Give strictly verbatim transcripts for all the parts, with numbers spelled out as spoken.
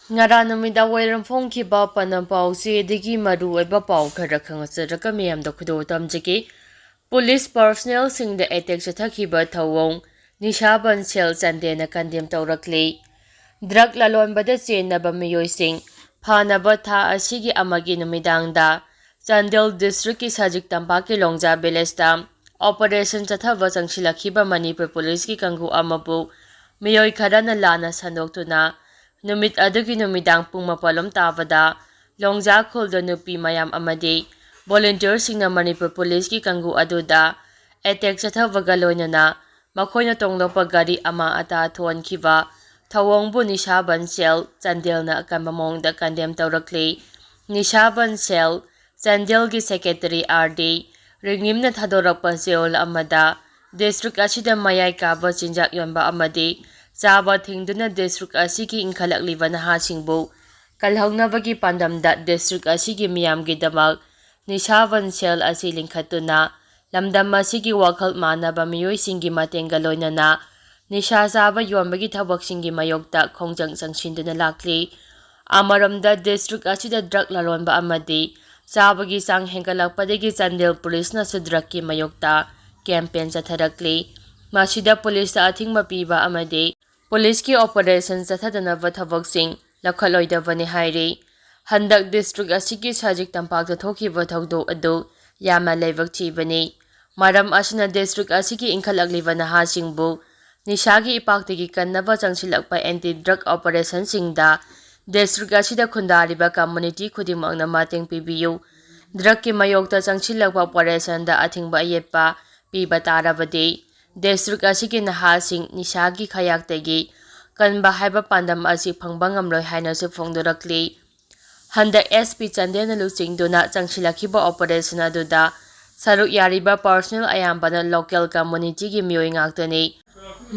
ꯉꯔꯥꯡ ꯅꯨꯃꯤꯗꯥꯡ ꯋꯥꯏꯔꯝ ꯐꯣꯡꯈꯤꯕ ꯄꯅꯝ ꯄꯥꯎꯆꯦꯗꯒꯤ ꯃꯔꯨꯑꯣꯏꯕ ꯄꯥꯎ ꯈꯔ ꯈꯪꯍꯟꯖꯔꯒ ꯃꯌꯥꯝꯗ ꯈꯨꯗꯣꯜ ꯇꯝꯖꯒꯦ꯫ ꯄꯨꯂꯤꯁ ꯄꯔꯁꯅꯦꯜꯁꯤꯡꯗ ꯑꯦꯇꯦꯛ ꯆꯠꯊꯈꯤꯕ ꯊꯧꯑꯣꯡ ꯅꯤꯁꯥ ꯕꯟꯁꯦꯜ ꯆꯥꯟꯗꯦꯜꯅ ꯀꯟꯗꯦꯝ ꯇꯧꯔꯛꯂꯤ꯫ ꯗ꯭ꯔꯒ ꯂꯂꯣꯟꯕꯗ ꯆꯦꯟꯅꯕ ꯃꯤꯑꯣꯏꯁꯤꯡ ꯐꯥꯅꯕ ꯊꯥ ꯑꯁꯤꯒꯤ ꯑꯃꯒꯤ ꯅꯨꯃꯤꯗꯥꯡꯗ ꯆꯥꯟꯗꯦꯜ ꯗꯤꯁꯇ꯭ꯔꯤꯛꯀꯤ ꯁꯖꯤꯛ ꯇꯝꯄꯥꯛꯀꯤ ꯂꯣꯡꯖꯥ ꯚꯤꯂꯦꯖꯇ ꯑꯣꯄꯔꯦꯁꯟ ꯆꯠꯊꯕ ꯆꯪꯁꯤꯜꯂꯛꯈꯤꯕ ꯃꯅꯤꯄꯨꯔ ꯄꯨꯂꯤꯁꯀꯤ ꯀꯥꯡꯕꯨ ꯑꯃꯕꯨ ꯃꯤꯑꯣꯏ ꯈꯔꯅ ꯂꯥꯟꯅ ꯁꯟꯗꯣꯛꯇꯨꯅ ꯅꯨꯃꯤꯠ ꯑꯗꯨꯒꯤ ꯅꯨꯃꯤꯗꯥꯡ ꯄꯨꯡ ꯃꯥꯄꯜ ꯂꯣꯝ ꯇꯥꯕꯗ ꯂꯣꯡꯖꯥ ꯈꯨꯜꯗ ꯅꯨꯄꯤ ꯃꯌꯥꯝ ꯑꯃꯗꯤ ꯚꯣꯂꯨꯟꯇꯤꯌꯔꯁꯤꯡꯅ ꯃꯅꯤꯄꯨꯔ ꯄꯨꯂꯤꯁꯀꯤ ꯀꯥꯡꯕꯨ ꯑꯗꯨꯗ ꯑꯦꯇꯦꯛ ꯆꯠꯊꯕꯒ ꯂꯣꯏꯅꯅ ꯃꯈꯣꯏꯅ ꯇꯣꯡꯂꯛꯄ ꯒꯥꯔꯤ ꯑꯃ ꯑꯇꯥ ꯊꯣꯛꯍꯟꯈꯤꯕ ꯊꯧꯑꯣꯡꯕꯨ ꯅꯤꯁꯥ ꯕꯟꯁꯦꯜ ꯆꯥꯟꯗꯦꯜꯅ ꯑꯀꯟꯕ ꯃꯑꯣꯡꯗ ꯀꯟꯗꯦꯝ ꯇꯧꯔꯛꯂꯤ꯫ ꯅꯤꯁꯥ ꯕꯟꯁꯦꯜ ꯆꯥꯟꯗꯦꯜꯒꯤ ꯁꯦꯀ꯭ꯔꯦꯇꯔꯤ ꯑꯥꯔ ꯗꯤ ꯔꯤꯡꯉꯤꯝꯅ ꯊꯥꯗꯣꯔꯛꯄ ꯆꯦꯔꯣꯜ ꯑꯃꯗ ꯗꯤꯁꯇ꯭ꯔꯤꯛ ꯑꯁꯤꯗ ꯃꯌꯥꯏ ꯀꯥꯕ ꯆꯤꯟꯖꯥꯛ ꯌꯣꯟꯕ ꯑꯃꯗꯤ ꯆꯥꯕ ꯊꯤꯡꯗꯨꯅ ꯗꯤꯁꯇ꯭ꯔꯤꯛ ꯑꯁꯤꯒꯤ ꯏꯟꯈꯠꯂꯛꯂꯤꯕ ꯅꯍꯥꯁꯤꯡꯕꯨ ꯀꯜꯍꯧꯅꯕꯒꯤ ꯄꯥꯟꯗꯝꯗ ꯗꯤꯁꯇ꯭ꯔꯤꯛ ꯑꯁꯤꯒꯤ ꯃꯤꯌꯥꯝꯒꯤꯗꯃꯛ ꯅꯤꯁꯥ ꯕꯟꯁꯦꯜ ꯑꯁꯤ ꯂꯤꯡꯈꯠꯇꯨꯅ ꯂꯝꯗꯝ ꯑꯁꯤꯒꯤ ꯋꯥꯈꯜ ꯃꯥꯟꯅꯕ ꯃꯤꯑꯣꯏꯁꯤꯡꯒꯤ ꯃꯇꯦꯡꯒ ꯂꯣꯏꯅꯅ ꯅꯤꯁꯥ ꯆꯥꯕ ꯌꯣꯟꯕꯒꯤ ꯊꯕꯛꯁꯤꯡꯒꯤ ꯃꯥꯌꯣꯛꯇ ꯈꯣꯡꯖꯪ ꯆꯪꯁꯤꯟꯗꯨꯅ ꯂꯥꯛꯂꯤ꯫ ꯑꯃꯔꯣꯝꯗ ꯗꯤꯁꯇ꯭ꯔꯤꯛ ꯑꯁꯤꯗ ꯗ꯭ꯔꯒ ꯂꯂꯣꯟꯕ ꯑꯃꯗꯤ ꯆꯥꯕꯒꯤ ꯆꯥꯡ ꯍꯦꯟꯒꯠꯂꯛꯄꯗꯒꯤ ꯆꯥꯟꯗꯦꯜ ꯄꯨꯂꯤꯁꯅꯁꯨ ꯗ꯭ꯔꯒꯀꯤ ꯃꯥꯌꯣꯛꯇ ꯀꯦꯝꯄꯦꯟ ꯆꯠꯊꯔꯛꯂꯤ꯫ ꯃꯁꯤꯗ ꯄꯨꯂꯤꯁꯇ ꯑꯊꯤꯡꯕ ꯄꯤꯕ ꯑꯃꯗꯤ ꯄꯨꯂꯤꯁꯀꯤ ꯑꯣꯄꯔꯦꯁꯟ ꯆꯠꯊꯗꯅꯕ ꯊꯕꯛꯁꯤꯡ ꯂꯧꯈꯠꯂꯣꯏꯗꯕꯅꯤ ꯍꯥꯏꯔꯤ꯫ ꯍꯟꯗꯛ ꯗꯤꯁꯇ꯭ꯔꯤꯛ ꯑꯁꯤꯒꯤ ꯁꯖꯤꯛ ꯇꯝꯄꯥꯛꯇ ꯊꯣꯛꯈꯤꯕ ꯊꯧꯗꯣꯛ ꯑꯗꯨ ꯌꯥꯝꯅ ꯂꯥꯏꯕꯛ ꯊꯤꯕꯅꯤ꯫ ꯃꯔꯝ ꯑꯁꯤꯅ ꯗꯤꯁꯇ꯭ꯔꯤꯛ ꯑꯁꯤꯒꯤ ꯏꯟꯈꯠꯂꯛꯂꯤꯕ ꯅꯍꯥꯁꯤꯡꯕꯨ ꯅꯤꯁꯥꯒꯤ ꯏꯄꯥꯛꯇꯒꯤ ꯀꯟꯅꯕ ꯆꯪꯁꯤꯜꯂꯛꯄ ꯑꯦꯟꯇꯤ ꯗ꯭ꯔꯒ ꯑꯣꯄꯔꯦꯁꯟꯁꯤꯡꯗ ꯗꯤꯁꯇ꯭ꯔꯤꯛ ꯑꯁꯤꯗ ꯈꯨꯟꯗꯥꯔꯤꯕ ꯀꯝꯃꯨꯅꯤꯇꯤ ꯈꯨꯗꯤꯡꯃꯛꯅ ꯃꯇꯦꯡ ꯄꯤꯕꯤꯌꯨ꯫ ꯗ꯭ꯔꯒꯀꯤ ꯃꯥꯌꯣꯛꯇ ꯆꯪꯁꯤꯜꯂꯛꯄ ꯑꯣꯄꯔꯦꯁꯟꯗ ꯑꯊꯤꯡꯕ ꯑꯌꯦꯠꯄ ꯄꯤꯕ ꯇꯥꯔꯕꯗꯤ ꯗꯤꯁꯇ꯭ꯔꯤꯛ ꯑꯁꯤꯒꯤ ꯅꯍꯥꯁꯤꯡ ꯅꯤꯁꯥꯒꯤ ꯈꯌꯥꯛꯇꯒꯤ ꯀꯟꯕ ꯍꯥꯏꯕ ꯄꯥꯟꯗꯝ ꯑꯁꯤ ꯐꯪꯕ ꯉꯝꯂꯣꯏ ꯍꯥꯏꯅꯁꯨ ꯐꯣꯡꯗꯣꯔꯛꯂꯤ꯫ ꯍꯟꯗꯛ ꯑꯦꯁ ꯄꯤ ꯆꯥꯟꯗꯦꯜꯅ ꯂꯨꯆꯤꯡꯗꯨꯅ ꯆꯪꯁꯤꯜꯂꯛꯈꯤꯕ ꯑꯣꯄꯔꯦꯁꯟ ꯑꯗꯨꯗ ꯁꯔꯨꯛ ꯌꯥꯔꯤꯕ ꯄꯔꯁꯅꯦꯜ ꯑꯌꯥꯝꯕꯅ ꯂꯣꯀꯦꯜ ꯀꯝꯃꯨꯅꯤꯇꯤꯒꯤ ꯃꯤꯑꯣꯏ ꯉꯥꯛꯇꯅꯤ꯫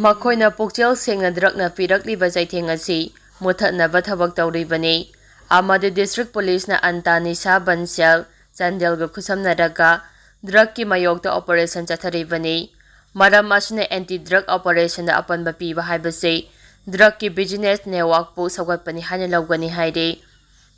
ꯃꯈꯣꯏꯅ ꯄꯨꯛꯆꯦꯜ ꯁꯦꯡꯅ ꯗ꯭ꯔꯒꯅ ꯄꯤꯔꯛꯂꯤꯕ ꯆꯩꯊꯦꯡ ꯑꯁꯤ ꯃꯨꯠꯊꯠꯅꯕ ꯊꯕꯛ ꯇꯧꯔꯤꯕꯅꯤ ꯑꯃꯗꯤ ꯗꯤꯁꯇ꯭ꯔꯤꯛ ꯄꯨꯂꯤꯁꯅ ꯑꯟꯇꯥ ꯅꯤꯁꯥ ꯕꯟꯁꯦꯜ ꯆꯥꯟꯗꯦꯜꯒ ꯈꯨꯠꯁꯝꯅꯔꯒ ꯗ꯭ꯔꯒꯀꯤ ꯃꯥꯌꯣꯛꯇ ꯑꯣꯄꯔꯦꯁꯟ ꯆꯠꯊꯔꯤꯕꯅꯤ꯫ ꯃꯔꯝ ꯑꯁꯤꯅ ꯑꯦꯟꯇꯤ ꯗ꯭ꯔꯒ ꯑꯣꯄꯔꯦꯁꯟꯗ ꯑꯄꯟꯕ ꯄꯤꯕ ꯍꯥꯏꯕꯁꯤ drugꯀꯤ business networkꯄꯨ ꯁꯧꯒꯠꯄꯅꯤ ꯍꯥꯏꯅ ꯂꯧꯒꯅꯤ ꯍꯥꯏꯔꯤ꯫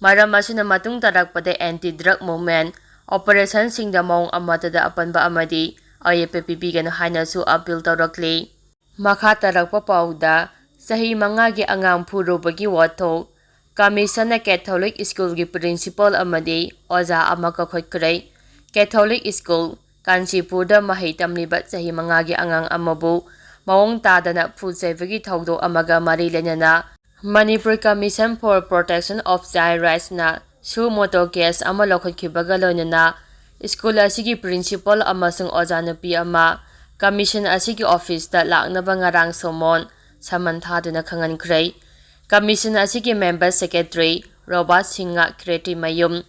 ꯃꯔꯝ ꯑꯁꯤꯅ ꯃꯇꯨꯡ ꯇꯥꯔꯛꯄꯗ anti drug movement operationꯁꯤꯡꯗ ꯃꯑꯣꯡ ꯑꯃꯠꯇꯗ ꯑꯄꯟꯕ ꯑꯃꯗꯤ ꯑꯌꯦꯠꯄ ꯄꯤꯕꯤꯒꯅꯨ ꯍꯥꯏꯅꯁꯨ appeal ꯇꯧꯔꯛꯂꯤ꯫ ꯃꯈꯥ ꯇꯥꯔꯛꯄ ꯄꯥꯎꯗ, ꯆꯍꯤ ꯃꯉꯥꯒꯤ ꯑꯉꯥꯡ ꯐꯨꯔꯨꯕꯒꯤ ꯋꯥꯊꯣꯛ꯫ Commissionꯅ Catholic Schoolꯒꯤ principal ꯑꯃꯗꯤ ꯑꯣꯖꯥ ꯑꯃ ꯀꯧꯈꯠꯈ꯭ꯔꯦ꯫ Catholic School, ꯀꯥꯟꯆꯤꯄꯨꯔꯗ ꯃꯍꯩ ꯇꯝꯂꯤꯕ ꯆꯍꯤ ꯃꯉꯥꯒꯤ ꯑꯉꯥꯡ ꯑꯃꯕꯨ ꯃꯑꯣꯡ ꯇꯥꯗꯅ ꯐꯨ ꯆꯩꯕꯒꯤ ꯊꯧꯗꯣꯛ ꯑꯃꯒ ꯃꯔꯤ ꯂꯩꯅꯅ Manipur Commission for Protection of Child Rightsꯅ suo motu case ꯑꯃ ꯂꯧꯈꯠꯈꯤꯕꯒ ꯂꯣꯏꯅꯅ school ꯑꯁꯤꯒꯤ principal ꯑꯃꯁꯨꯡ ꯑꯣꯖꯥ ꯅꯨꯄꯤ ꯑꯃ commission ꯑꯁꯤꯒꯤ officeꯇ ꯂꯥꯛꯅꯕ ꯉꯔꯥꯡ summon, summon ꯊꯥꯗꯨꯅ ꯈꯪꯍꯟꯈ꯭ꯔꯦ꯫ Commission ꯑꯁꯤꯒꯤ member secretary ꯔꯣꯕꯥꯔꯠ ꯁꯤꯡꯍ ꯈ꯭ꯔꯦꯇꯤꯃꯌꯨꯝ,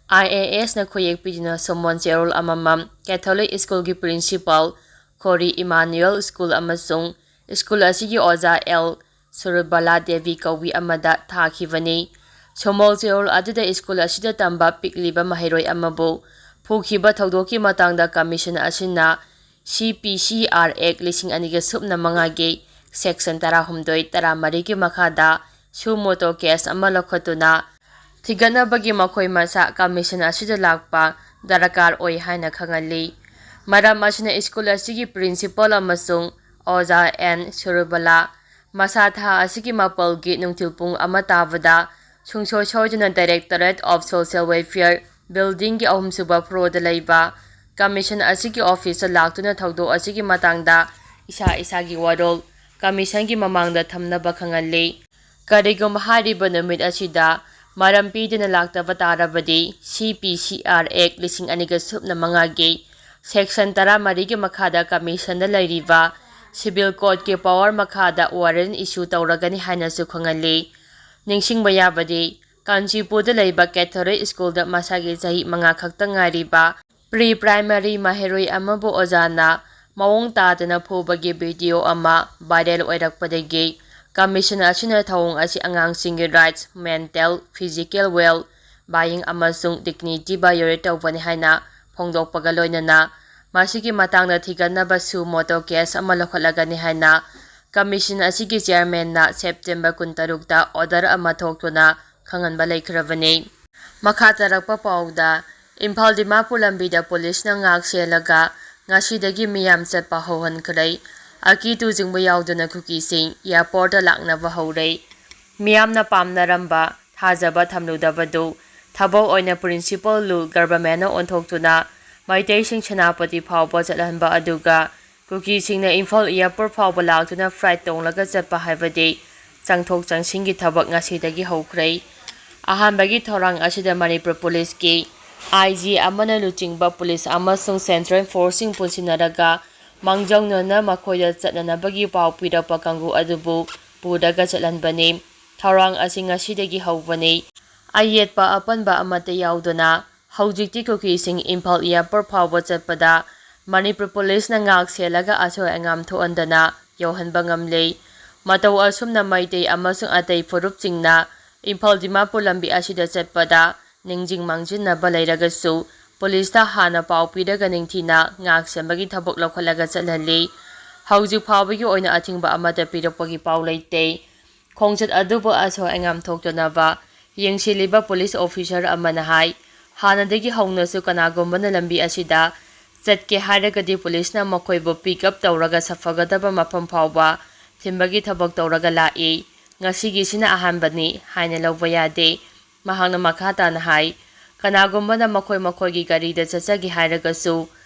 IASꯅ ꯈꯨꯌꯦꯛ ꯄꯤꯗꯨꯅ summon ꯆꯦꯔꯣꯜ ꯑꯃꯃꯝ Catholic Schoolꯒꯤ principal ꯈꯣꯔꯤ Emmanuel School ꯑꯃꯁꯨꯡ school ꯑꯁꯤꯒꯤ ꯑꯣꯖꯥ ꯑꯦꯜ ꯁꯨꯔꯕꯂꯥ ꯗꯦꯕꯤ ꯀꯧꯕꯤ ꯑꯃꯗ ꯊꯥꯈꯤꯕꯅꯤ꯫ Summon ꯆꯦꯔꯣꯜ ꯑꯗꯨꯗ school ꯑꯁꯤꯗ ꯇꯝꯕ ꯄꯤꯛꯂꯤꯕ ꯃꯍꯩꯔꯣꯏ ꯑꯃꯕꯨ ꯐꯨꯈꯤꯕ ꯊꯧꯗꯣꯛꯀꯤ ꯃꯇꯥꯡꯗ commission ꯑꯁꯤꯅ CPCR Act ꯂꯤꯁꯤꯡ ꯑꯅꯤꯒ ꯁꯨꯞꯅ ꯃꯉꯥꯒꯤ section ꯇꯔꯥꯍꯨꯝꯗꯣꯏ, ꯇꯔꯥꯃꯔꯤꯒꯤ ꯃꯈꯥꯗ suo motu case ꯑꯃ ꯂꯧꯈꯠꯇꯨꯅ ꯊꯤꯒꯠꯅꯕꯒꯤ ꯃꯈꯣꯏ ꯃꯁꯥ commission ꯑꯁꯤꯗ ꯂꯥꯛꯄ ꯗꯔꯀꯥꯔ ꯑꯣꯏ ꯍꯥꯏꯅ ꯈꯪꯍꯜꯂꯤ꯫ ꯃꯔꯝ ꯑꯁꯤꯅ school ꯑꯁꯤꯒꯤ principal ꯑꯃꯁꯨꯡ ꯑꯣꯖꯥ ꯑꯦꯟ ꯁꯨꯔꯕꯂꯥ ꯃꯁꯥ ꯊꯥ ꯑꯁꯤꯒꯤ ꯃꯥꯄꯜꯒꯤ ꯅꯨꯡꯊꯤꯜ ꯄꯨꯡ ꯑꯃ ꯇꯥꯕꯗ ꯁꯨꯡꯁꯣꯏ ꯁꯣꯏꯗꯅ Directorate of Social Welfare buildingꯒꯤ ꯑꯍꯨꯝꯁꯨꯕ floorꯗ ꯂꯩꯕ commission ꯑꯁꯤꯒꯤ officeꯇ ꯂꯥꯛꯇꯨꯅ ꯊꯧꯗꯣꯛ ꯑꯁꯤꯒꯤ ꯃꯇꯥꯡꯗ ꯏꯁꯥ ꯏꯁꯥꯒꯤ ꯋꯥꯔꯣꯜ commissionꯒꯤ ꯃꯃꯥꯡꯗ ꯊꯝꯅꯕ ꯈꯪꯍꯜꯂꯤ꯫ ꯀꯔꯤꯒꯨꯝꯕ ꯍꯥꯏꯔꯤꯕ ꯅꯨꯃꯤꯠ ꯑꯁꯤꯗ ꯃꯔꯝ ꯄꯤꯗꯨꯅ ꯂꯥꯛꯇꯕ ꯇꯥꯔꯕꯗꯤ, CPCR Act ꯂꯤꯁꯤꯡ ꯑꯅꯤꯒ ꯁꯨꯞꯅ ꯃꯉꯥꯒꯤ section ꯇꯔꯥꯃꯔꯤꯒꯤ ꯃꯈꯥꯗ commissionꯗ ꯂꯩꯔꯤꯕ civil courtꯀꯤ power ꯃꯈꯥꯗ warrant issue ꯇꯧꯔꯒꯅꯤ ꯍꯥꯏꯅꯁꯨ ꯈꯪꯍꯜꯂꯤ꯫ ꯅꯤꯡꯁꯤꯡꯕ ꯌꯥꯕꯗꯤ, ꯀꯥꯟꯆꯤꯄꯨꯔꯗ ꯂꯩꯕ Catholic Schoolꯗ ꯃꯁꯥꯒꯤ ꯆꯍꯤ ꯃꯉꯥ ꯈꯛꯇ ꯉꯥꯏꯔꯤꯕ pre-primary ꯃꯍꯩꯔꯣꯏ ꯑꯃꯕꯨ ꯑꯣꯖꯥꯅ ꯃꯑꯣꯡ ꯇꯥꯗꯅ ꯐꯨꯕꯒꯤ video ꯑꯃ viral ꯑꯣꯏꯔꯛꯄꯗꯒꯤ commission ꯑꯁꯤꯅ ꯊꯧꯑꯣꯡ ꯑꯁꯤ ꯑꯉꯥꯡꯁꯤꯡꯒꯤ rights, mental, physical well-being ꯑꯃꯁꯨꯡ dignity violate ꯇꯧꯕꯅꯤ ꯍꯥꯏꯅ ꯐꯣꯡꯗꯣꯛꯄꯒ ꯂꯣꯏꯅꯅ ꯃꯁꯤꯒꯤ ꯃꯇꯥꯡꯗ ꯊꯤꯒꯠꯅꯕ suo motu case ꯑꯃ ꯂꯧꯈꯠꯂꯒꯅꯤ ꯍꯥꯏꯅ ꯀꯃꯤꯁꯟ ꯑꯁꯤꯒꯤ ꯆꯤꯌꯔꯃꯦꯟꯅ ꯁꯦꯞꯇꯦꯝꯕꯔ ꯀꯨꯟꯇꯔꯨꯛꯇ ꯑꯣꯔꯗꯔ ꯑꯃ ꯊꯣꯛꯇꯨꯅ ꯈꯪꯍꯟꯕ ꯂꯩꯈ꯭ꯔꯕꯅꯤ꯫ ꯃꯈꯥ ꯇꯥꯔꯛꯄ ꯄꯥꯎꯗ, ꯏꯝꯐꯥꯜ ꯗꯤꯃꯥꯄꯨꯔ ꯂꯝꯕꯤꯗ ꯄꯨꯂꯤꯁꯅ ꯉꯥꯛ ꯁꯦꯜꯂꯒ ꯉꯁꯤꯗꯒꯤ ꯃꯤꯌꯥꯝ ꯆꯠꯄ ꯍꯧꯍꯟꯈ꯭ꯔꯦ꯫ ꯑꯀꯤ ꯇꯨꯖꯤꯡꯕ ꯌꯥꯎꯗꯅ ꯀꯨꯀꯤꯁꯤꯡ ꯑꯦꯌꯔꯄꯣꯔꯠꯇ ꯂꯥꯛꯅꯕ ꯍꯧꯔꯦ꯫ ꯃꯤꯌꯥꯝꯅ ꯄꯥꯝꯅꯔꯝꯕ, ꯊꯥꯖꯕ ꯊꯝꯂꯨꯗꯕꯗꯨ ꯊꯕꯛ ꯑꯣꯏꯅ ꯄ꯭ꯔꯤꯟꯁꯤꯄꯜ ꯂꯨ ꯒꯔꯚꯔꯃꯦꯟꯅ ꯑꯣꯟꯊꯣꯛꯇꯨꯅ ꯃꯩꯇꯩꯁꯤꯡ ꯁꯦꯅꯥꯄꯇꯤ ꯐꯥꯎꯕ ꯆꯠꯍꯟꯕ ꯑꯗꯨꯒ ꯀꯨꯀꯤꯁꯤꯡꯅ ꯏꯝꯐꯥꯜ ꯑꯦꯌꯔꯄꯣꯔꯠ ꯐꯥꯎꯕ ꯂꯥꯛꯇꯨꯅ ꯐ꯭ꯂꯥꯏꯠ ꯇꯣꯡꯂꯒ ꯆꯠꯄ ꯍꯥꯏꯕꯗꯤ ꯆꯪꯊꯣꯛ ꯆꯪꯁꯤꯟꯒꯤ ꯊꯕꯛ ꯉꯁꯤꯗꯒꯤ ꯍꯧꯈ꯭ꯔꯦ꯫ ꯑꯍꯥꯟꯕꯒꯤ ꯊꯧꯔꯥꯡ ꯑꯁꯤꯗ ꯃꯅꯤꯄꯨꯔ ꯄꯨꯂꯤꯁꯀꯤ ꯑꯥꯏ ꯖꯤ ꯑꯃꯅ ꯂꯨꯆꯤꯡꯕ ꯄꯨꯂꯤꯁ ꯑꯃꯁꯨꯡ ꯁꯦꯟꯇ꯭ꯔꯦꯜ ꯐꯣꯔꯁꯁꯤꯡ ꯄꯨꯟꯁꯤꯟꯅꯔꯒ ꯃꯥꯡꯖꯧꯅꯅ ꯃꯈꯣꯏꯗ ꯆꯠꯅꯅꯕꯒꯤ ꯄꯥꯎ ꯄꯤꯔꯛꯄ ꯀꯥꯡꯕꯨ ꯑꯗꯨꯕꯨ ꯄꯨꯔꯒ ꯆꯠꯍꯟꯕꯅꯤ꯫ ꯊꯧꯔꯥꯡ ꯑꯁꯤ ꯉꯁꯤꯗꯒꯤ ꯍꯧꯕꯅꯤ꯫ ꯑꯌꯦꯠꯄ ꯑꯄꯟꯕ ꯑꯃꯠꯇ ꯌꯥꯎꯗꯅ ꯍꯧꯖꯤꯛꯇꯤ ꯀꯨꯀꯤꯁꯤꯡ ꯏꯝꯐꯥꯜ ꯑꯦꯌꯔꯄꯣꯔꯠ ꯐꯥꯎꯕ ꯆꯠꯄꯗ ꯃꯅꯤꯄꯨꯔ ꯄꯨꯂꯤꯁꯅ ꯉꯥꯛ ꯁꯦꯜꯂꯒ ꯑꯁꯣꯏ ꯑꯉꯥꯝ ꯊꯣꯛꯍꯟꯗꯅ ꯌꯧꯍꯟꯕ ꯉꯝꯂꯦ꯫ ꯃꯇꯧ ꯑꯁꯨꯝꯅ ꯃꯩꯇꯩ ꯑꯃꯁꯨꯡ ꯑꯇꯩ ꯐꯨꯔꯨꯞꯁꯤꯡꯅ ꯏꯝꯐꯥꯜ ꯗꯤꯃꯥꯄꯨꯔ ꯂꯝꯕꯤ ꯑꯁꯤꯗ ꯆꯠꯄꯗ ꯅꯤꯡꯁꯤꯡ ꯃꯥꯡꯖꯤꯟꯅꯕ ꯂꯩꯔꯒꯁꯨ ꯄꯨꯂꯤꯁꯇ ꯍꯥꯟꯅ ꯄꯥꯎ ꯄꯤꯔꯒ ꯅꯤꯡꯊꯤꯅ ꯉꯥꯛ ꯁꯦꯟꯕꯒꯤ ꯊꯕꯛ ꯂꯧꯈꯠꯂꯒ ꯆꯠꯍꯜꯂꯤ꯫ ꯍꯧꯖꯤꯛ ꯐꯥꯎꯕꯒꯤ ꯑꯣꯏꯅ ꯑꯊꯤꯡꯕ ꯑꯃꯠꯇ ꯄꯤꯔꯛꯄꯒꯤ ꯄꯥꯎ ꯂꯩꯇꯦ꯫ ꯈꯣꯡꯆꯠ ꯑꯗꯨꯕꯨ ꯑꯁꯣꯏ ꯑꯉꯥꯝ ꯊꯣꯛꯇꯅꯕ ꯌꯦꯡꯁꯤꯜꯂꯤꯕ ꯄꯨꯂꯤꯁ ꯑꯣꯐꯤꯁꯔ ꯑꯃꯅ ꯍꯥꯏ꯫ ꯍꯥꯟꯅꯗꯒꯤ ꯍꯧꯅꯁꯨ ꯀꯅꯥꯒꯨꯝꯕꯅ ꯂꯝꯕꯤ ꯑꯁꯤꯗ ꯆꯠꯀꯦ ꯍꯥꯏꯔꯒꯗꯤ ꯄꯨꯂꯤꯁꯅ ꯃꯈꯣꯏꯕꯨ ꯄꯤꯛ ꯑꯞ ꯇꯧꯔꯒ ꯁꯐꯒꯗꯕ ꯃꯐꯝ ꯐꯥꯎꯕ ꯊꯤꯟꯕꯒꯤ ꯊꯕꯛ ꯇꯧꯔꯒ ꯂꯥꯛꯏ꯫ ꯉꯁꯤꯒꯤꯁꯤꯅ ꯑꯍꯥꯟꯕꯅꯤ ꯍꯥꯏꯅ ꯂꯧꯕ ꯌꯥꯗꯦ꯫ ꯃꯍꯥꯛꯅ ꯃꯈꯥ ꯇꯥꯅ ꯍꯥꯏ, ꯀꯅꯥꯒꯨꯝꯕꯅ ꯃꯈꯣꯏ ꯃꯈꯣꯏꯒꯤ ꯒꯥꯔꯤꯗ ꯆꯠꯆꯒꯦ ꯍꯥꯏꯔꯒꯁꯨ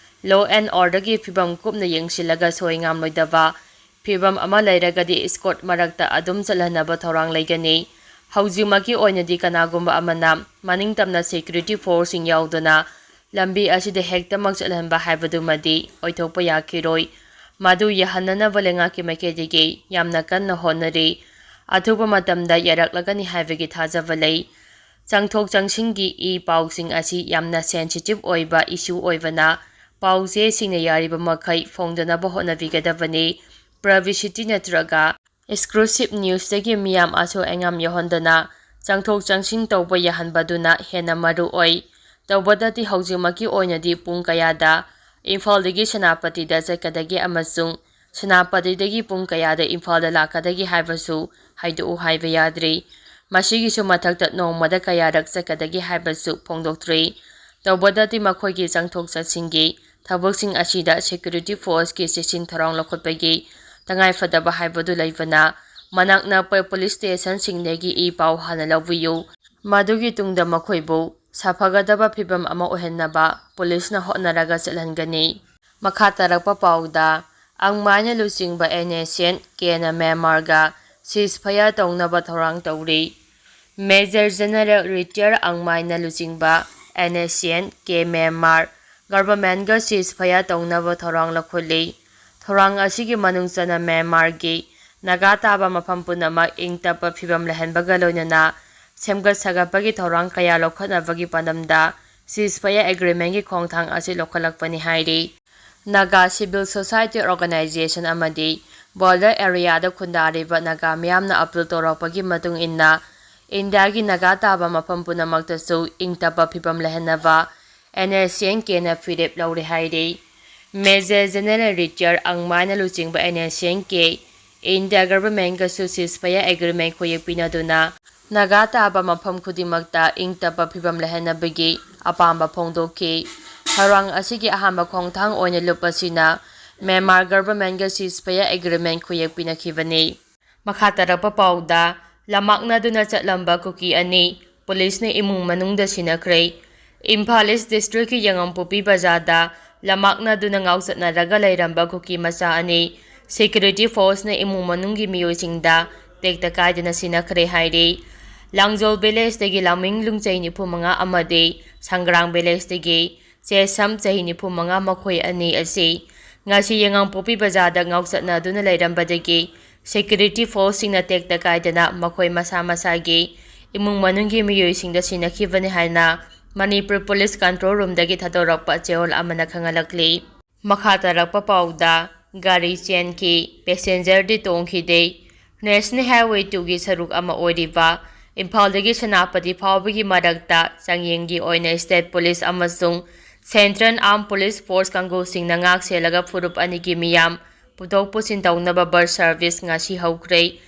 law and orderꯒꯤ ꯐꯤꯕꯝ ꯀꯨꯞꯅ ꯌꯦꯡꯁꯤꯜꯂꯒ ꯁꯣꯏ ꯉꯥꯝꯂꯣꯏꯗꯕ ꯐꯤꯕꯝ ꯑꯃ ꯂꯩꯔꯒꯗꯤ ꯏꯁꯀꯣꯔꯠ ꯃꯔꯛꯇ ꯑꯗꯨꯝ ꯆꯠꯍꯟꯅꯕ ꯊꯧꯔꯥꯡ ꯂꯩꯒꯅꯤ꯫ ꯍꯧꯖꯤꯛꯃꯛꯀꯤ ꯑꯣꯏꯅꯗꯤ ꯀꯅꯥꯒꯨꯝꯕ ꯑꯃꯅ ꯃꯅꯤꯡ ꯇꯝꯅ ꯁꯦꯀ꯭ꯌꯨꯔꯤꯇꯤ ꯐꯣꯔꯁꯁꯤꯡ ꯌꯥꯎꯗꯅ ꯂꯝꯕꯤ ꯑꯁꯤꯗ ꯍꯦꯛꯇꯃꯛ ꯆꯠꯍꯟꯕ ꯍꯥꯏꯕꯗꯨꯃꯗꯤ ꯑꯣꯏꯊꯣꯛꯄ ꯌꯥꯈꯤꯔꯣꯏ꯫ ꯃꯗꯨ ꯌꯥꯍꯟꯅꯅꯕ ꯂꯩꯉꯥꯛꯀꯤ ꯃꯥꯏꯀꯩꯗꯒꯤ ꯌꯥꯝꯅ ꯀꯟꯅ ꯍꯣꯠꯅꯔꯤ꯫ ꯑꯊꯨꯕ ꯃꯇꯝꯗ ꯌꯥꯔꯛꯂꯒꯅꯤ ꯍꯥꯏꯕꯒꯤ ꯊꯥꯖꯕ ꯂꯩ꯫ ꯆꯪꯊꯣꯛ ꯆꯪꯁꯤꯟꯒꯤ ꯏ ꯄꯥꯎꯁꯤꯡ ꯑꯁꯤ ꯌꯥꯝꯅ ꯁꯦꯟꯁꯤꯇꯤꯚ ꯑꯣꯏꯕ ꯏꯁꯨ ꯑꯣꯏꯕꯅ ꯄꯥꯎ ꯆꯦꯁꯤꯡꯅ ꯌꯥꯔꯤꯕ ꯃꯈꯩ ꯐꯣꯡꯗꯅꯕ ꯍꯣꯠꯅꯕꯤꯒꯗꯕꯅꯤ꯫ ꯄ꯭ꯔꯥꯏꯚꯦꯁꯤꯇꯤ ꯅꯠꯇ꯭ꯔꯒ ꯑꯦꯛꯁꯀ꯭ꯂꯨꯁꯤꯚ ꯅ꯭ꯌꯨꯁꯇꯒꯤ ꯃꯤꯌꯥꯝ ꯑꯁꯣꯏ ꯑꯉꯥꯝ ꯌꯧꯍꯟꯗꯅ ꯆꯪꯊꯣꯛ ꯆꯪꯁꯤꯟ ꯇꯧꯕ ꯌꯥꯍꯟꯕꯗꯨꯅ ꯍꯦꯟꯅ ꯃꯔꯨ ꯑꯣꯏ꯫ ꯇꯧꯕꯇꯗꯤ ꯍꯧꯖꯤꯛꯃꯛꯀꯤ ꯑꯣꯏꯅꯗꯤ ꯄꯨꯡ ꯀꯌꯥꯗ ꯏꯝꯐꯥꯜꯗꯒꯤ ꯁꯦꯅꯥꯄꯇꯤꯗ ꯆꯠꯀꯗꯒꯦ ꯑꯃꯁꯨꯡ ꯁꯦꯅꯥꯄꯇꯤꯗꯒꯤ ꯄꯨꯡ ꯀꯌꯥꯗ ꯏꯝꯐꯥꯜꯗ ꯂꯥꯛꯀꯗꯒꯦ ꯍꯥꯏꯕꯁꯨ ꯍꯥꯏꯗꯣꯛꯎ ꯍꯥꯏꯕ ꯌꯥꯗ꯭ꯔꯤ꯫ ꯃꯁꯤꯒꯤꯁꯨ ꯃꯊꯛꯇ ꯅꯣꯡꯃꯗ ꯀꯌꯥꯔꯛ ꯆꯠꯀꯗꯒꯦ ꯍꯥꯏꯕꯁꯨ ꯐꯣꯡꯗꯣꯛꯇ꯭ꯔꯤ꯫ ꯇꯧꯕꯗꯗꯤ ꯃꯈꯣꯏꯒꯤ ꯆꯪꯊꯣꯛ ꯆꯠꯁꯤꯟꯒꯤ ꯊꯕꯛꯁꯤꯡ ꯑꯁꯤꯗ ꯁꯦꯀ꯭ꯌꯨꯔꯤꯇꯤ ꯐꯣꯔꯁꯀꯤ ꯆꯦꯛꯁꯤꯟ ꯊꯧꯔꯥꯡ ꯂꯧꯈꯠꯄꯒꯤ ꯇꯉꯥꯏꯐꯗꯕ ꯍꯥꯏꯕꯗꯨ ꯂꯩꯕꯅ, ꯃꯅꯥꯛ ꯅꯛꯄ ꯄꯨꯂꯤꯁ ꯁ꯭ꯇꯦꯁꯟꯁꯤꯡꯗꯒꯤ ꯏ ꯄꯥꯎ ꯍꯥꯟꯅ ꯂꯧꯕꯤꯌꯨ꯫ ꯃꯗꯨꯒꯤ ꯇꯨꯡꯗ ꯃꯈꯣꯏꯕꯨ ꯁꯥꯐꯒꯗꯕ ꯐꯤꯕꯝ ꯑꯃ ꯑꯣꯏꯍꯟꯅꯕ ꯄꯨꯂꯤꯁꯅ ꯍꯣꯠꯅꯔꯒ ꯆꯠꯍꯟꯒꯅꯤ꯫ ꯃꯈꯥ ꯇꯥꯔꯛꯄ ꯄꯥꯎꯗ, ꯑꯪꯃꯥꯏꯅ ꯂꯨꯆꯤꯡꯕ ꯑꯦꯟ ꯑꯦꯁ ꯑꯦꯟ ꯀꯦꯅ ꯃ꯭ꯌꯥꯟꯃꯥꯔꯒ ceasefire ꯇꯧꯅꯕ ꯊꯧꯔꯥꯡ ꯇꯧꯔꯤ꯫ Major General Retire ꯑꯪꯃꯥꯏꯅ ꯂꯨꯆꯤꯡꯕ N S N K Myanmar ꯒꯚꯔꯟꯃꯦꯟꯠꯒ ceasefire ꯇꯧꯅꯕ ꯊꯧꯔꯥꯡ ꯂꯧꯈꯠꯂꯤ꯫ ꯊꯧꯔꯥꯡ ꯑꯁꯤꯒꯤ ꯃꯅꯨꯡ ꯆꯟꯅ ꯃ꯭ꯌꯥꯟꯃꯥꯔꯒꯤ ꯅꯥꯒꯥ ꯇꯥꯕ ꯃꯐꯝ ꯄꯨꯝꯅꯃꯛ ꯏꯪ ꯇꯞꯄ ꯐꯤꯕꯝ ꯂꯩꯍꯟꯕꯒ ꯂꯣꯏꯅꯅ ꯁꯦꯝꯒꯠ ꯁꯥꯒꯠꯄꯒꯤ ꯊꯧꯔꯥꯡ ꯀꯌꯥ ꯂꯧꯈꯠꯅꯕꯒꯤ ꯄꯥꯟꯗꯝꯗ ceasefire agreement ꯀꯤ ꯈꯣꯡꯊꯥꯡ ꯑꯁꯤ ꯂꯧꯈꯠꯂꯛꯄꯅꯤ ꯍꯥꯏꯔꯤ꯫ ꯅꯥꯒꯥ civil society organization ꯑꯃꯗꯤ border area ꯗ ꯈꯨꯟꯗꯥꯔꯤꯕ ꯅꯥꯒꯥ ꯃꯤꯌꯥꯝꯅ appeal ꯇꯧꯔꯛꯄꯒꯤ ꯃꯇꯨꯡ ꯏꯟꯅ, ꯏꯟꯗꯤꯌꯥꯒꯤ ꯅꯥꯒꯥ ꯇꯥꯕ ꯃꯐꯝ ꯄꯨꯝꯅꯃꯛꯇꯁꯨ ꯏꯪ ꯇꯞꯄ ꯐꯤꯕꯝ ꯂꯩꯍꯟꯅꯕ ꯑꯦꯟ ꯑꯦꯁ ꯑꯦꯟ ꯀꯦꯅ ꯐꯤꯔꯦꯞ ꯂꯧꯔꯦ ꯍꯥꯏꯔꯤ꯫ Major General Retire ꯑꯪꯃꯥꯏꯅ ꯂꯨꯆꯤꯡꯕ N S N K India ꯒꯚꯔꯟꯃꯦꯟꯠꯒꯁꯨ ceasefire agreement ꯈꯨꯌꯦꯛ ꯄꯤꯅꯗꯨꯅ ꯅꯥꯒꯥ ꯇꯥꯕ ꯃꯐꯝ ꯈꯨꯗꯤꯡꯃꯛꯇ ꯏꯪ ꯇꯞꯄ ꯐꯤꯕꯝ ꯂꯩꯍꯟꯅꯕꯒꯤ ꯑꯄꯥꯝꯕ ꯐꯣꯡꯗꯣꯛꯈꯤ꯫ ꯊꯧꯔꯥꯡ ꯑꯁꯤꯒꯤ ꯑꯍꯥꯟꯕ ꯈꯣꯡꯊꯥꯡ ꯑꯣꯏꯅ ꯂꯨꯞ ꯑꯁꯤꯅ ꯃ꯭ꯌꯥꯟꯃꯥꯔ ꯒꯚꯔꯟꯃꯦꯟꯠꯒ ceasefire agreement ꯈꯨꯌꯦꯛ ꯄꯤꯅꯈꯤꯕꯅꯤ꯫ ꯃꯈꯥ ꯇꯥꯔꯛꯄ ꯄꯥꯎꯗ, ꯂꯝꯃꯥꯛꯅꯗꯨꯅ ꯆꯠꯂꯝꯕ ꯀꯨꯀꯤ ꯑꯅꯤ ꯄꯨꯂꯤꯁꯅ ꯏꯃꯨꯡ ꯃꯅꯨꯡꯗ ꯁꯤꯟꯅꯈ꯭ꯔꯦ꯫ ꯏꯝꯐꯥꯜ ꯏꯁ ꯗꯤꯁꯇ꯭ꯔꯤꯛꯀꯤ ꯌꯥꯉꯝꯄꯣꯛꯄꯤ ꯕꯖꯥꯔꯗ ꯂꯝꯃꯥꯛꯅꯗꯨꯅ ꯉꯥꯎꯆꯠꯅꯔꯒ ꯂꯩꯔꯝꯕ ꯀꯨꯀꯤ ꯃꯆꯥ ꯑꯅꯤ ꯁꯦꯀ꯭ꯌꯨꯔꯤꯇꯤ ꯐꯣꯔꯁꯅ ꯏꯃꯨꯡ ꯃꯅꯨꯡꯒꯤ ꯃꯤꯑꯣꯏꯁꯤꯡꯗ ꯇꯦꯛꯇ ꯀꯥꯏꯗꯅ ꯁꯤꯟꯅꯈ꯭ꯔꯦ ꯍꯥꯏꯔꯤ꯫ ꯂꯥꯡꯖꯣꯜ ꯚꯤꯂꯦꯖꯇꯒꯤ ꯂꯥꯡꯃꯤꯡ ꯂꯨꯡꯆꯩ ꯅꯤꯐꯨ ꯃꯉꯥ ꯑꯃꯗꯤ ꯁꯪꯒ꯭ꯔꯥꯡ ꯚꯤꯂꯦꯖꯇꯒꯤ ꯆꯦꯁꯝ ꯆꯍꯤ ꯅꯤꯐꯨ ꯃꯉꯥ, ꯃꯈꯣꯏ ꯑꯅꯤ ꯑꯁꯤ ꯉꯁꯤ ꯌꯥꯉꯝꯄꯣꯛꯄꯤ ꯕꯖꯥꯔꯗ ꯉꯥꯎꯆꯠꯅꯗꯨꯅ ꯂꯩꯔꯝꯕꯗꯒꯤ ꯁꯦꯀ꯭ꯌꯨꯔꯤꯇꯤ ꯐꯣꯔꯁꯁꯤꯡꯅ ꯇꯦꯛꯇ ꯀꯥꯏꯗꯅ ꯃꯈꯣꯏ ꯃꯁꯥ ꯃꯁꯥꯒꯤ ꯏꯃꯨꯡ ꯃꯅꯨꯡꯒꯤ ꯃꯤꯑꯣꯏꯁꯤꯡꯗ ꯁꯤꯟꯅꯈꯤꯕꯅꯤ ꯍꯥꯏꯅ ꯃꯅꯤꯄꯨꯔ ꯄꯨꯂꯤꯁ ꯀꯟꯇ꯭ꯔꯣꯜ ꯔꯨꯝꯗꯒꯤ ꯊꯥꯗꯣꯔꯛꯄ ꯆꯦꯔꯣꯜ ꯑꯃꯅ ꯈꯪꯍꯜꯂꯛꯂꯤ꯫ ꯃꯈꯥ ꯇꯥꯔꯛꯄ ꯄꯥꯎꯗ, ꯒꯥꯔꯤ ꯆꯦꯟꯈꯤ, ꯄꯦꯁꯦꯟꯖꯔꯗꯤ ꯇꯣꯡꯈꯤꯗꯦ꯫ National Highway two ꯒꯤ ꯁꯔꯨꯛ ꯑꯃ ꯑꯣꯏꯔꯤꯕ ꯏꯝꯐꯥꯜꯗꯒꯤ ꯁꯦꯅꯥꯄꯇꯤ ꯐꯥꯎꯕꯒꯤ ꯃꯔꯛꯇ ꯆꯥꯡꯌꯦꯡꯒꯤ ꯑꯣꯏꯅ ꯁ꯭ꯇꯦꯠ ꯄꯨꯂꯤꯁ ꯑꯃꯁꯨꯡ ꯁꯦꯟꯇ꯭ꯔꯦꯜ ꯑꯥꯔꯝ ꯄꯨꯂꯤꯁ ꯐꯣꯔꯁ ꯀꯥꯡꯕꯨꯁꯤꯡꯅ ꯉꯥꯛ ꯁꯦꯜꯂꯒ ꯐꯨꯔꯨꯞ ꯑꯅꯤꯒꯤ ꯃꯤꯌꯥꯝ ꯄꯨꯊꯣꯛ ꯄꯨꯁꯤꯟ ꯇꯧꯅꯕ ꯕꯁ ꯁꯔꯚꯤꯁ ꯉꯁꯤ ꯍꯧꯈ꯭ꯔꯦ꯫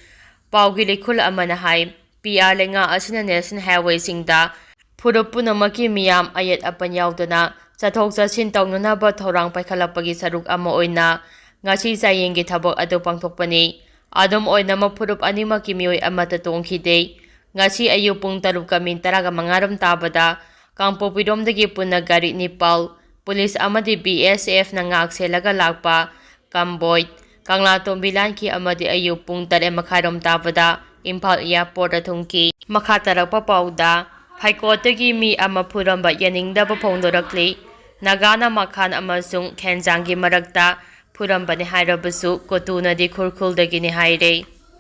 ꯄꯥꯎꯒꯤ ꯂꯩꯈꯨꯜ ꯑꯃꯅ ꯍꯥꯏ, ꯄꯤ ꯑꯥꯔ ꯂꯩꯉꯥꯛ ꯑꯁꯤꯅ ꯅꯦꯁꯅꯦꯜ ꯍꯥꯏꯋꯦꯁꯤꯡꯗ ꯐꯨꯔꯨꯞ ꯄꯨꯝꯅꯃꯛꯀꯤ ꯃꯤꯌꯥꯝ ꯑꯌꯦꯠ ꯑꯄꯟ ꯌꯥꯎꯗꯅ ꯆꯠꯊꯣꯛ ꯆꯠꯁꯤꯟ ꯇꯧꯅꯅꯕ ꯊꯧꯔꯥꯡ ꯄꯥꯏꯈꯠꯂꯛꯄꯒꯤ ꯁꯔꯨꯛ ꯑꯃ ꯑꯣꯏꯅ ꯉꯁꯤ ꯆꯥꯌꯦꯡꯒꯤ ꯊꯕꯛ ꯑꯗꯨ ꯄꯥꯡꯊꯣꯛꯄꯅꯤ꯫ ꯑꯗꯨꯝ ꯑꯣꯏꯅꯃꯛ, ꯐꯨꯔꯨꯞ ꯑꯅꯤꯃꯛꯀꯤ ꯃꯤꯑꯣꯏ ꯑꯃꯠꯇ ꯇꯣꯡꯈꯤꯗꯦ꯫ ꯉꯁꯤ ꯑꯌꯨꯛ ꯄꯨꯡ ꯇꯔꯨꯛꯀ ꯃꯤꯅꯤꯠ ꯇꯔꯥꯃꯉꯥ ꯔꯣꯝ ꯇꯥꯕꯗ ꯀꯥꯡꯄꯣꯛꯄꯤꯔꯣꯝꯗꯒꯤ ꯄꯨꯟꯅ ꯒꯥꯔꯤ ꯅꯤꯄꯥꯜ, ꯄꯨꯂꯤꯁ ꯑꯃꯗꯤ ꯕꯤ ꯑꯦꯁ ꯑꯦꯐꯅ ꯉꯥꯛ ꯁꯦꯜꯂꯒ ꯂꯥꯛꯄ ꯀꯝꯕꯣꯏ, ꯀꯪꯂꯥꯇꯣꯝꯕꯤ ꯂꯥꯟꯈꯤ ꯑꯃꯗꯤ ꯑꯌꯨꯛ ꯄꯨꯡ ꯇꯔꯦꯠ ꯃꯈꯥꯏꯔꯣꯝ ꯇꯥꯕꯗ ꯏꯝꯐꯥꯜ ꯑꯦꯌꯥꯔꯄꯣꯔꯠꯇ ꯊꯨꯡꯈꯤ꯫ ꯃꯈꯥ ꯇꯥꯔꯛꯄ ꯄꯥꯎꯗ, ꯍꯥꯏꯀꯣꯔꯠꯇꯒꯤ ꯃꯤ ꯑꯃ ꯐꯨꯔꯝꯕ ꯌꯥꯅꯤꯡꯗꯕ ꯐꯣꯡꯗꯣꯔꯛꯂꯤ꯫ ꯅꯥꯒꯥꯅ ꯃꯈꯥꯟ ꯑꯃꯁꯨꯡ ꯈꯦꯟꯖꯥꯡꯒꯤ ꯃꯔꯛꯇ ꯐꯨꯔꯝꯕꯅꯤ ꯍꯥꯏꯔꯕꯁꯨ, ꯀꯣꯇꯨꯅꯗꯤ ꯈꯨꯔꯈꯨꯜꯗꯒꯤꯅꯤ ꯍꯥꯏꯔꯦ꯫